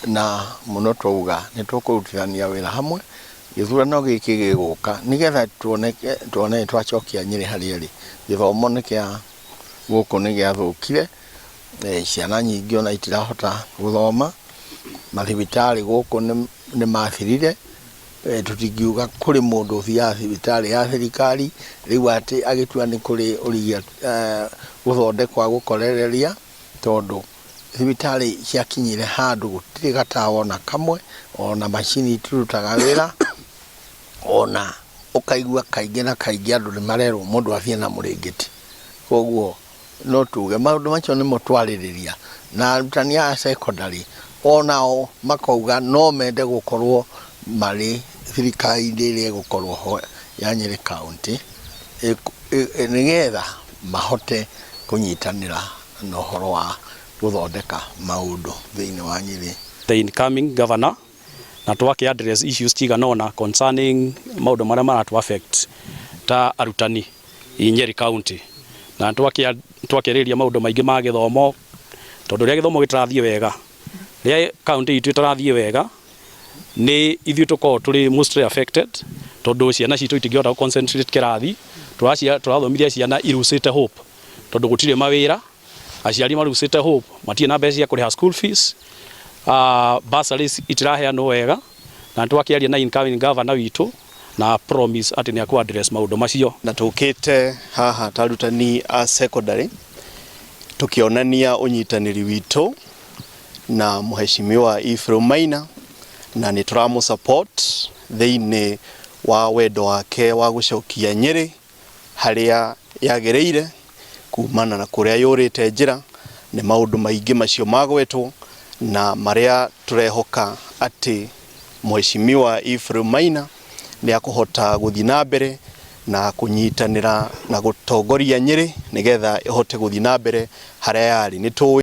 Na mũno twauga nĩ tũkũrutithania wĩra hamwe gĩthurano gĩkĩ gĩgũka, nĩgetha tuoneke tuone twacokia Nyĩrĩ harĩa ĩrĩ. Gĩthomo nĩ kĩa gũkũ nĩ gĩathũkire, ciana nyingĩ ona itirahota gũthoma, mathibitarĩ gũkũ nĩ mathirire. Tũtingiuga kũrĩ mũndũ ũthiaga thibitarĩ ya thirikari rĩu atĩ agĩtua nĩ kũrĩ ũrigia gũthondekwo agũkorereria, tondũ thibitarĩ ciakinyire handũ gũtirĩ gatawa ona kamwe, ona macini itirutaga wĩra, ona ũkaigua kaingĩ na kaingĩ andũ nĩ marerwo mũndũ athiĩ na mũrĩngĩti. Koguo no tuge maũndũ macio nĩmo twarĩrĩria na arutani a secondary, onao makauga no mende gũkorwo marĩ thirikari-inĩ ĩrĩa ĩgũkorwo ho ya Nyĩrĩ County, nĩgetha mahote kũnyitanĩra na ũhoro wa gũthondeka maũndũ thĩinĩ wa Nyĩrĩ. The incoming governor, na twake address issues cigana ona concerning maũndũ marĩa maratu affect ta arutani i Nyeri County, na twakĩarĩria maũndũ maingĩ ma gĩthomo, tondũ rĩrĩa gĩthomo gĩtarathiĩ wega, rĩrĩa county itũ ĩtarathiĩ wega, nĩ ithuĩ tũkoragwo tũrĩ mostly affected, tondũ ciana citũ itingĩhota gũ concentrate kĩrathi. Tũrathomithia ciana irucĩte hope, tondũ gũtirĩ mawĩra, aciari marucĩte hope, matirĩ na mbeca cia kũrĩha school fees, bursaries itiraheanwo wega. Na twakĩaria na incoming governor witũ na promise atĩ nĩ akũ address maũndũ macio. Na tũkĩte haha ta arutani a secondary tukĩonania ũnyitanĩri witũ na Mheshimiwa Ephraim Maina, na nĩ tũramũ support thĩinĩ wa wendo wake wa gũcokia Nyĩrĩ harĩa yagĩrĩire kumana na kũrĩa yũrĩte njĩra. Nĩ maũndũ maingĩ macio magwetwo na marĩa tũrehoka atĩ Mheshimiwa Ephraim Maina nĩ akũhota gũthiĩ na mbere na kũnyitanĩra na gũtongoria Nyĩrĩ nĩgetha ĩhote gũthiĩ na mbere harĩa yarĩ. Nĩ tũĩ